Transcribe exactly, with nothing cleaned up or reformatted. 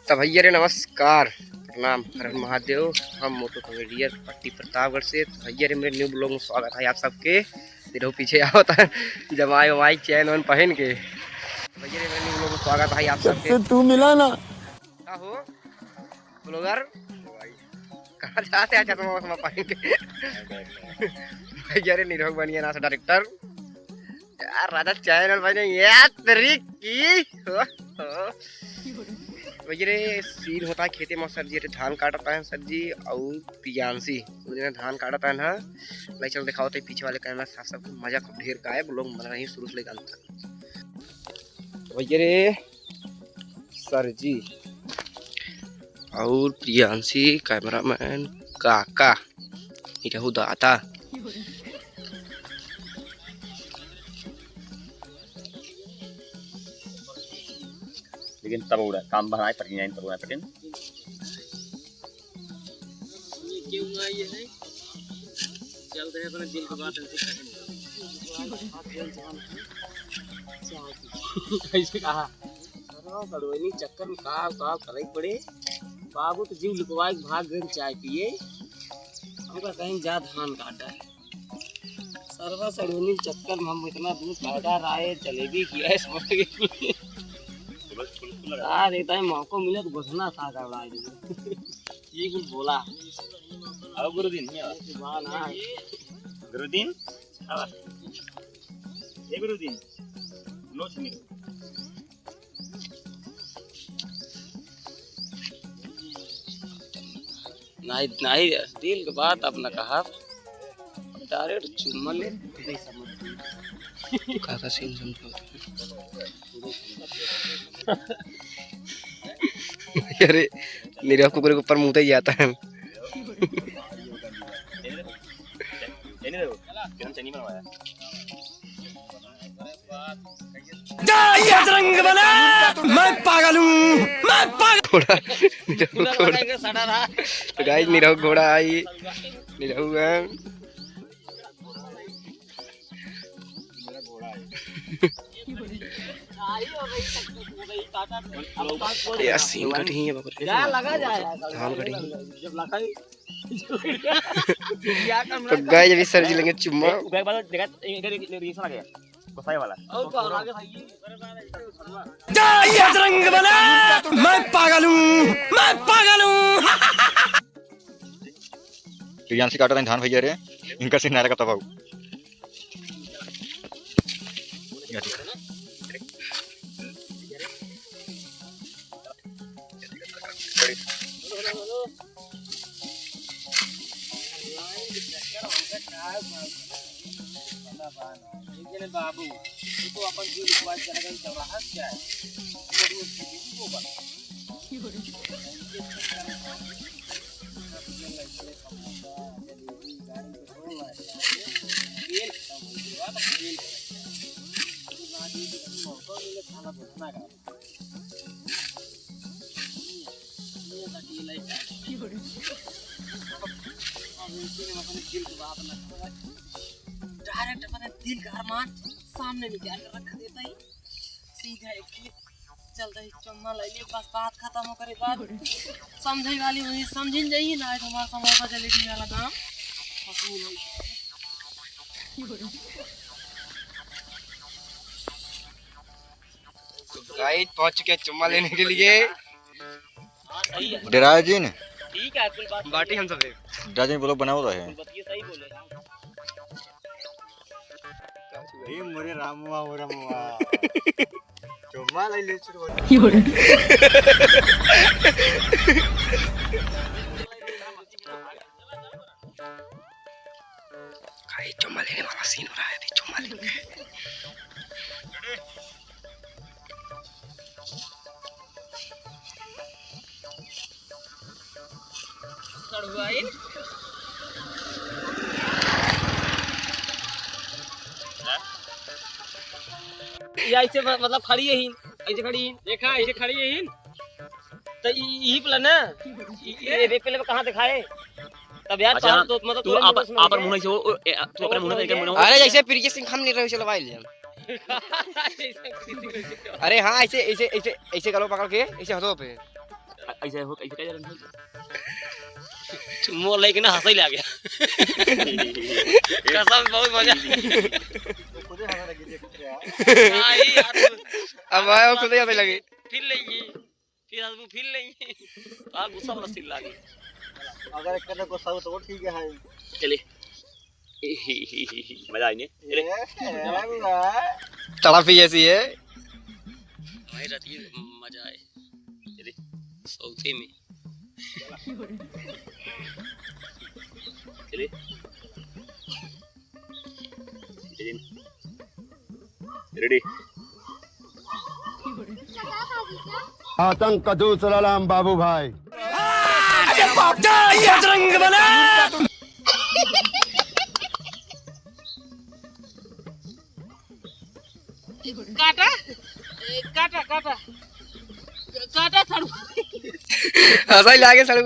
तो भैया रे नमस्कार, प्रणाम, हर हर महादेव। हम मोटू कॉमेडियन पट्टी प्रतापगढ़ से। तो भैया रे मेरे न्यू ब्लॉग में स्वागत है आप सबके। देखो पीछे आवत है जमाई वमाई चैन वैन पहन के। तो भैया रे मेरे न्यू ब्लॉग में स्वागत है आप सबके। जब से तू मिला ना। का हो ब्लॉगर, कहाँ जाते हैं चश्मा वश्मा पहन के? भैया रे निरहू बनिया ना से डायरेक्टर। यार राजा चैनल भाई ने यार तेरी की हो, हो। भैया रे सीन होता है खेते में सर जी, रे धान काटता है सर जी और प्रियांशी वो दिन धान काटता है ना। ले चल दिखाओ तो पीछे वाले कैमरा साफ साफ मजा खूब ढेर का है, ब्लॉग बना रही शुरू से लेकर अंत तक। भैया रे सर जी और प्रियांशी कैमरामैन काका, ये रहू दादा। लेकिन तब उड़ा काम बनाए पटिन, तब उड़ा पटिन। ये क्यों ना ये है? चल रहे अपने दिल की बात हमसे कहें। कैसे कहा? अरे सड़वैनी चक्कर में का का करे पड़े। बाबू तो जीव लुकवा के भाग गए चाय पिए। हमका कहीं जा धान काटा है। सरवा सड़वैनी चक्कर में हम इतना दूर काटा राय जलेबी किया है समझ के। आ देता है मौको मिले तो घुसना था गड़बड़ा। ये कुछ बोला। आओ गुरुदीन, ये आओ। वाह ना। गुरुदीन, आओ। ए गुरुदीन, नोच नहीं। नहीं, नहीं, दिल के बात अपना कहा, direct चुम्मा ले। काका सीन समझो। अरे, निरहू कुकुर के ऊपर मुँह ही जाता है। जय बजरंग बली, मैं पागल हूँ, मैं पागल। घोड़ा, निरहू घोड़ा। तो गाइस, निरहू घोड़ा आई, निरहू है। यार सीन कट ही है बाबा रे। धान कट ही। तो गाइस अभी सर जी लेंगे चुम्मा। जय बजरंग बली, मैं पागल हूँ, मैं पागल हूँ। प्रियांशी काटत हैं धान भैया रे, इनका सिनारा का तबाहू। बाबू, तू तो अपन दिल को आज चला गई, चौराहा क्या है? Direct अपने दिल का अरमान सामने निकाल कर रख देता ही। सीधा एक ही चलता ही चुम्मा ले लिए, बस बात खत्म हो करे बाद। समझे वाली वही समझिन जाइए ना, आज हमारा समोसा जलेबी वाला काम वसूल हो गया। गाइस पहुंच चुके हैं चुम्मा लेने के लिए। डेराजिन। बाटी हम सब है। डेराजिन ब्लॉग बनाओ रहे। ए मोरे रामुआ, ओ रामुआ। चुम्मा ले ले, चुम्मा। खाली चुम्मा लेने वाला सीन हो रहा है, अभी चुम्मा लेंगे। सड़ुआइन। ये ऐसे म-, मतलब खड़ी है ही, ऐसे खड़ी है। देखा, ऐसे खड़ी है ही। तो इ-, यही पला ना? इ-, ये देख पहले कहाँ दिखाए? तब यार, अच्छा, तो, मतलब, तू तोरे आप, मुंह से वो, ए, तू अपने मुंह से मुंह से। अरे, जैसे प्रिय सिंह हम नहीं रहे, चलो भाई, ले हम। अरे हाँ, ऐसे, ऐसे, ऐसे, ऐसे गलो पकड़ के, ऐसे हंसो पे। ऐसे हो, कैसे, कैसे रन हो? मोर लइके ना हँसै लागे। कसम, बहुत मजा। आई यार। अब आया, खुद ही हँसै लागे। फिर लेंगे, फिर हँसबू, फिर लेंगे। तो आप गुस्सा वाला सीन लागे। अगर एक कदम गुस्सा हो तो वो ठीक है। चलिए। मजा आई ने? चले। तड़प ही ऐसी है। भाई, रात की मजा आए। चले। सौते में। चले। चले। Ready? आतंक का दूसरा नाम बाबू भाई। काटा, ए, काटा, काटा, काटा, सड़ू। हँसै लागे, सड़ू।